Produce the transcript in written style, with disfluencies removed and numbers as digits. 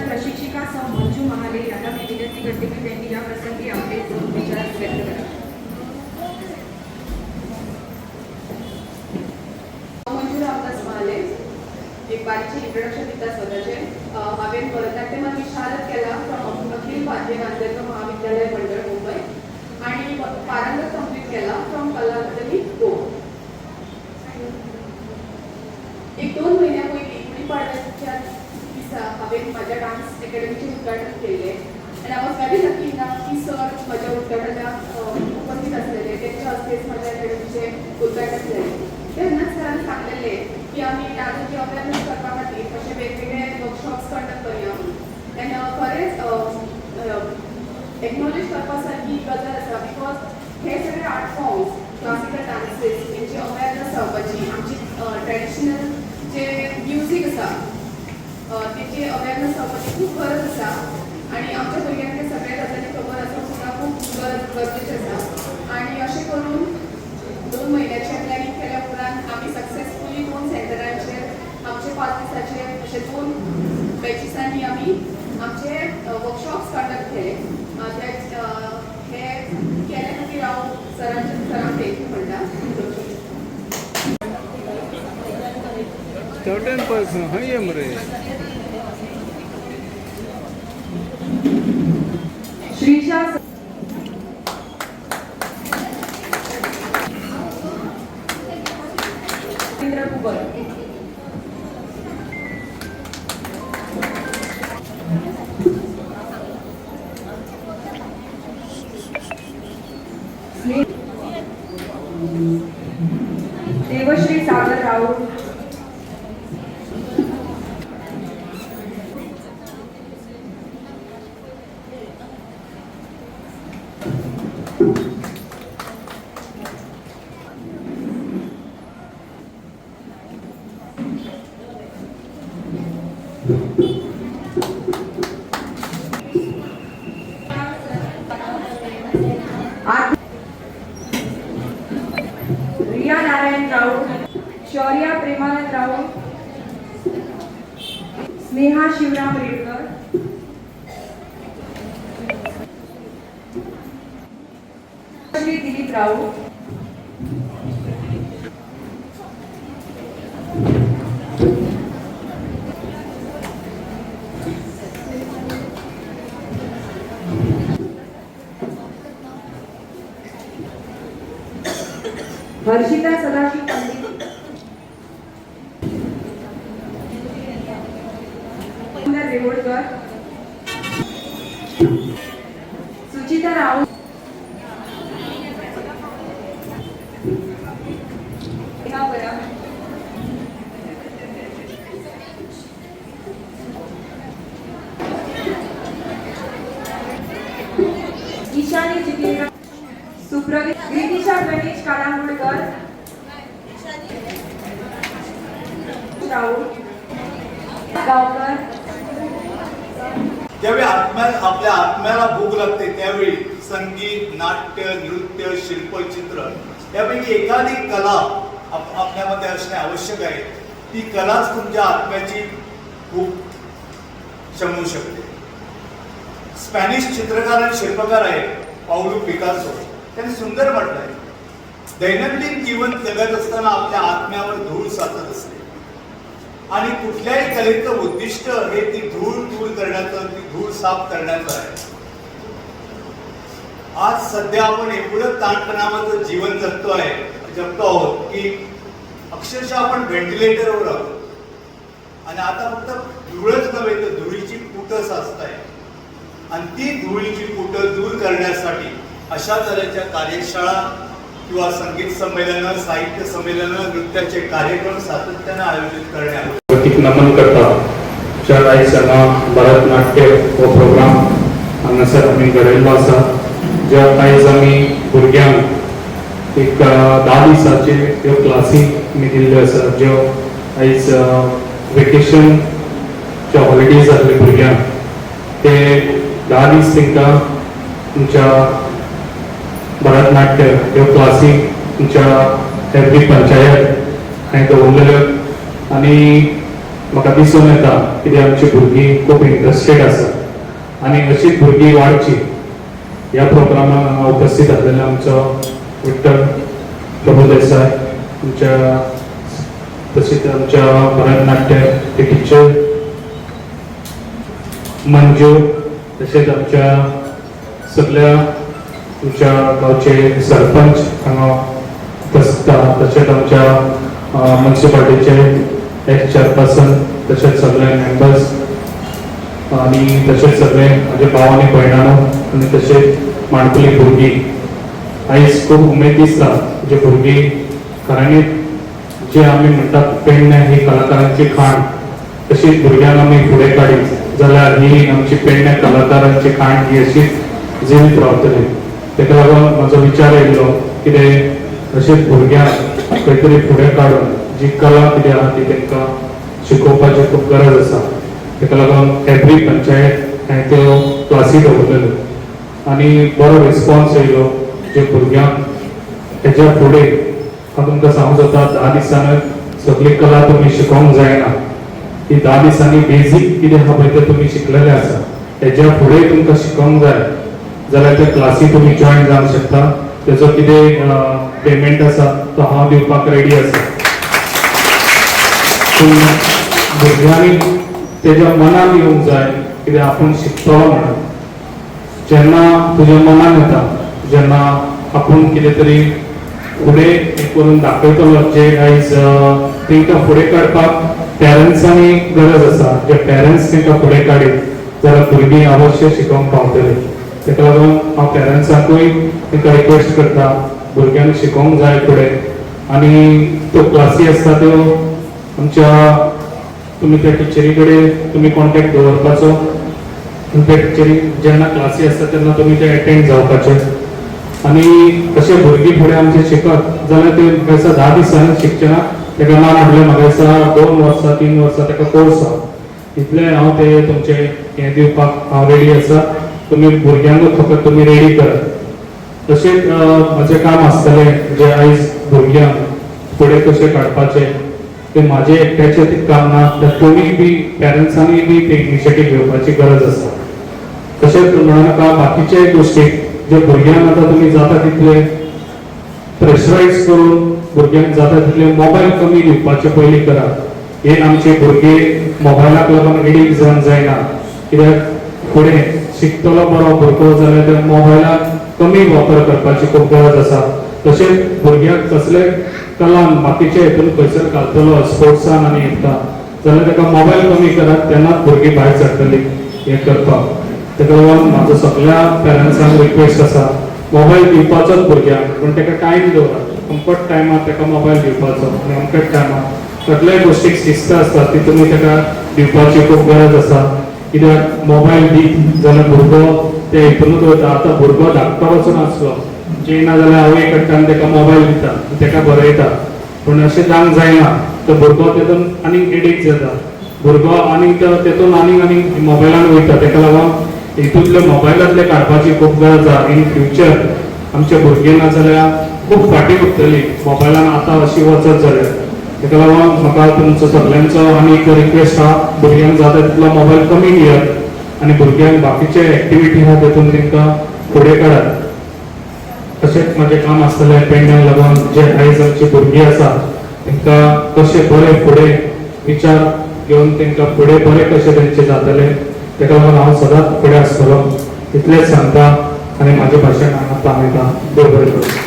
प्रशिक्षिका सौ मंजू महाले यांना मी विनंती करते की त्यांनी या प्रसंगी आपले दोन विचार व्यक्त करावे. मंजू रामदास महाले. एक बारीकशें इंट्रोडक्शन दिता स्वताचें. हांवें भरतनाट्यमान विशारद केला फ्रॉम अखिल भारतीय गांधर्व महाविद्यालय, मंडळ, मुंबय आणि पारंगत कंप्लीट केला फ्रॉम कला अकादमी, गोवा. एक 2 म्हयन्या पयलीं गुढीपाडव्याच्या दिसा हांवें म्हाज्या डान्स एकेडमीचें उद्घाटन केल्लें and I was very lucky enough की सर म्हज्या उद्घाटनाक उपस्थित आसलेले. तेंच्या हस्तेच म्हाज्या एकेडमीचें उद्घाटन जालें. तेन्नाच सरान सांगलेलें की आमी डान्साची अवेरनस करपा खातीर अशे वेगवेगळे वर्कशॉप्स कंडक्ट करया म्हणून. एंड खरेंच एक्नॉलेज करपा सारकी गजाल आसा, because हे सगळे आर्ट फॉर्म्स, क्लासिकल डान्सीस हेंची अवेरनस जावपाची, आमची ट्रेडिशनल जे म्युजीक आसा तेची अवेरनस जावपाची खूब गरज आसा आनी आमच्या भुरग्यांक ते सगळे गजाली खबर आसप सुद्दां खूब गरजेचें आसा. आनी अशें करून 2 म्हयन्याचें प्लॅनिंग केल्या उपरांत आमी सक्सेसफुली दोन सेंटरांचेर आमचे 5 दिसाचे अशे दोन बॅचिसांनी आमी आमचे वर्कशॉप्स कंडक्ट केले. हे केल्या खातीर हांव सरांक thank you म्हणटा. थर्टीन पर्सन हय मरे. श्रीशा रवींद्र कुबर. देवश्री सागर राऊत. रिया नारायण राऊत, शौर्या प्रेमानंद राऊत, स्नेहा शिवराम रेडकर. श्री दिलीप राऊत. हर्षिता सदाशिव पंडित. रेवोडकर. सुचिता राऊत. नेहा परब. ईशानी जितेंद्र सुप्रवीत. रितिशा गणेश कालांगुडकर राऊत गावकर. ज्यावेळी आपल्या आत्म्याला भूक लागते, त्यावेळी संगीत, नाट्य, नृत्य, शिल्प, चित्र यापैकी एखादी कला आपल्यामध्ये असणे आवश्यक आहे. ती कलाच तुमच्या आत्म्याची भूक शमवू शकते. स्पॅनिश चित्रकार आणि शिल्पकार आहे पाऊलो पिकासो. त्यांनी सुंदर म्हटलंय, दैनंदिन जीवन जगत असताना आपल्या आत्म्यावर धूळ साचत असते आणि कुठल्याही कलेचं उद्दिष्ट हे ती धूळ दूर करण्याचं, ती धूळ साफ करण्याचं आहे. आज सध्या आपण एवढं ताणतणावाचं जीवन जगतो आहोत की अक्षरशः आपण व्हेंटिलेटरवर आहोत आणि आता फक्त धुळच नव्हे तर धुळीची पुटं साचत आहे आणि ती धुळीची पुटं दूर करण्यासाठी अशा तऱ्हेच्या कार्यशाळा किंवा संगीत संमेलनं, साहित्य संमेलनं, नृत्याचे कार्यक्रम सातत्याने आयोजित करणे आवश्यक. प्रतीक नमन करता, ज्या आयज हांगा भरतनाट्य हो प्रोग्राम हांगासर आमी घडयल्लो आसा, ज्या आयज आमी भुरग्यांक एक 10 दिसाचे ह्यो क्लासी आमी दिल्ल्यो आसा, ज्यो आयज वेकेशनच्या हॉलिडेज जाल्ले भुरग्यांक ते 10 दीस तांकां तुमच्या भरतनाट्य ह्यो क्लासी आमच्या एवरी पंचायत हांवें दवरलेल्यो आनी म्हाका दिसून येता कितें आमची भुरगीं खूब इंट्रस्टेड आसा आनी अशीच भुरगीं वाडची. ह्या प्रोग्रामाक हांगा उपस्थित आसलेलो आमचो विठ्ठल प्रभुदेसाय, आमच्या तशीच आमच्या भरतनाट्य टिचर मंजू, तशेंच आमच्या सगळ्या आमच्या गांवचे सरपंच हांगा उपस्थित आहा, तशेंच आमच्या म्युनिसिपालिटीचे एक्स चेअरपर्सन, तशेंच सगळे मेंबर्स आनी तशेंच सगळे म्हजे भाव आनी भयणानो आनी तशेंच माणकुली भुरगीं. आयज खूब उमेद दिसता जे भुरगीं खऱ्यांनीच जे आमी म्हणटात पेडण्या ही कलाकारांची खाण, तशीच भुरग्यांक आमी फुडें काडीत जाल्यार ही आमची पेडण्या कलाकारांची खाण ही अशीच जिवीत रावतली. ताका लागून म्हजो विचार येयलो कितें अशेंच भुरग्यांक खंय तरी फुडें काडून जी कला कितें आहा ती तांकां शिकोवपाची खूब गरज आसा. ताका लागून एवरी पंचायत हांवें त्यो क्लासी दवरलेल्यो आनी बरो रिस्पॉन्स येयलो जे भुरग्यांक. हेज्या फुडें हांव तुमकां सांगूंक सोदता, 10 दिसांनी सगळी कला तुमी शिकोवंक जायना. ती 10 दिसांनी बेजीक कितें आहा पळय तें तुमी शिकलेले आसा. हेज्या फुडें तुमकां शिकोवंक जाय जाल्यार त्या क्लासी तुमी जॉयन जावंक शकता. तेजो कितें पेमेंट आसा तो हांव दिवपाक रेडी आसा. पूण भुरग्यांनी तेज्या मनान येवंक जाय कित्याक आपूण शिकतलो म्हणून. जेन्ना तुज्या मनान येता, जेन्ना आपूण कितें तरी फुडें हें करून दाखयतलो, जे आयज तांकां फुडें काडपाक पेरंट्सांनी गरज आसा. जे पेरंट्स तांकां फुडें काडीत जाल्यार भुरगीं अवश्य शिकोवंक पावतलीं. ताका लागून हांव पेरंट्सांकूय तांकां रिक्वेस्ट करता, भुरग्यांक शिकोवंक जाय फुडें आनी त्यो क्लासी आसता त्यो आमच्या तुमी त्या टिचरी कडेन तुमी कॉन्टेक्ट दवरपाचो आनी त्या टिचरी जेन्ना क्लासी आसता तेन्ना तुमी ते एटेंड जावपाचे. आनी अशे भुरगीं फुडें आमचे शिकत जाल्यार ते म्हाका दिसता 10 दिसांनी शिकचे ना. ताका ना म्हटल्यार म्हाका दिसता 2 वर्सां 3 वर्सां ताका कोर्स आहा. इतलें हांव ते तुमचे हें दिवपाक हांव रेडी आसा. तुमी भुरग्यांकूच फकत तुमी रेडी करात. तशेंच म्हजें काम आसतलें जे आयज भुरग्यांक फुडें कशें काडपाचें ते म्हाजें एकट्याचें तें काम ना, तर तुमी बी पेरंट्सांनी बी ते इनिशिएटीव घेवपाची गरज आसा. तशेंच म्हणूं नाका बाकीचे गोश्टी जे भुरग्यांक आतां तुमी जाता तितले प्रेशरायज करून भुरग्यांक जाता तितले मोबायल कमी दिवपाचे पयलीं करात. हे आमचे भुरगे मोबायलाक लागून एडिक्ट जावंक जायना, कित्याक फुडें शिकतलो बरो भुरगो जाल्यार त्या मोबायलाक कमी वापर करपाची खूब गरज आसा. तशेंच भुरग्यांक कसले कलान बाकीचे हितून खंयसर घालतलो स्पोर्ट्सान आनी येता जाल्यार ताका मोबायल कमी करात, तेन्नाच भुरगीं भायर सरतलीं हें करपाक. ताका लागून म्हाजो सगळ्या पेरंट्सांक रिक्वेस्ट आसा, मोबायल दिवपाचोच भुरग्यांक, पूण ताका टायम दवरात. अमकोच टायमार ताका मोबायल दिवपाचो आनी अमक्याच टायमार सगळ्या गोश्टीक शिस्त आसता ती तुमी ताका दिवपाची खूब गरज आसा. कित्याक मोबायल दीत जाल्यार भुरगो ते हितूनच वता. आतां भुरगो धाकटो वचून आसलो जेयना जाल्यार आवय कडल्यान ताका मोबायल दिता, ताका बरयता. पूण अशें जावंक जायना. तो भुरगो तेतून आनीक एडिक्ट जाता, भुरगो आनीक तेतून आनीक आनीक मोबायलान वयता. ताका लागून हितूंतले मोबायलांतले काडपाची खूब गरज आहा. इन फ्युचर आमचे भुरगीं ना जाल्यार खूब फाटीं उरतली मोबायलान आतां अशी वचत जाल्यार. ताका लागून म्हाका तुमचो सगल्यांचो आनी एक रिक्वेस्ट आहा, भुरग्यांक जाता तितलो मोबायल कमी दियात आनी भुरग्यांक बाकीचे एक्टिविटी आहा तेतून तांकां फुडें काडात. तशेंच म्हाजें काम आसतलें पेडण्याक लागून जे आयज आमची भुरगीं आसा तांकां कशें बरें फुडें विचार घेवन तांकां फुडें बरें कशें तेंचें जातलें, ताका लागून हांव सदांच फुडें आसतलो. इतलेंच सांगता आनी म्हाजें भाशण हांगा थांबयता. देव बरें करूं.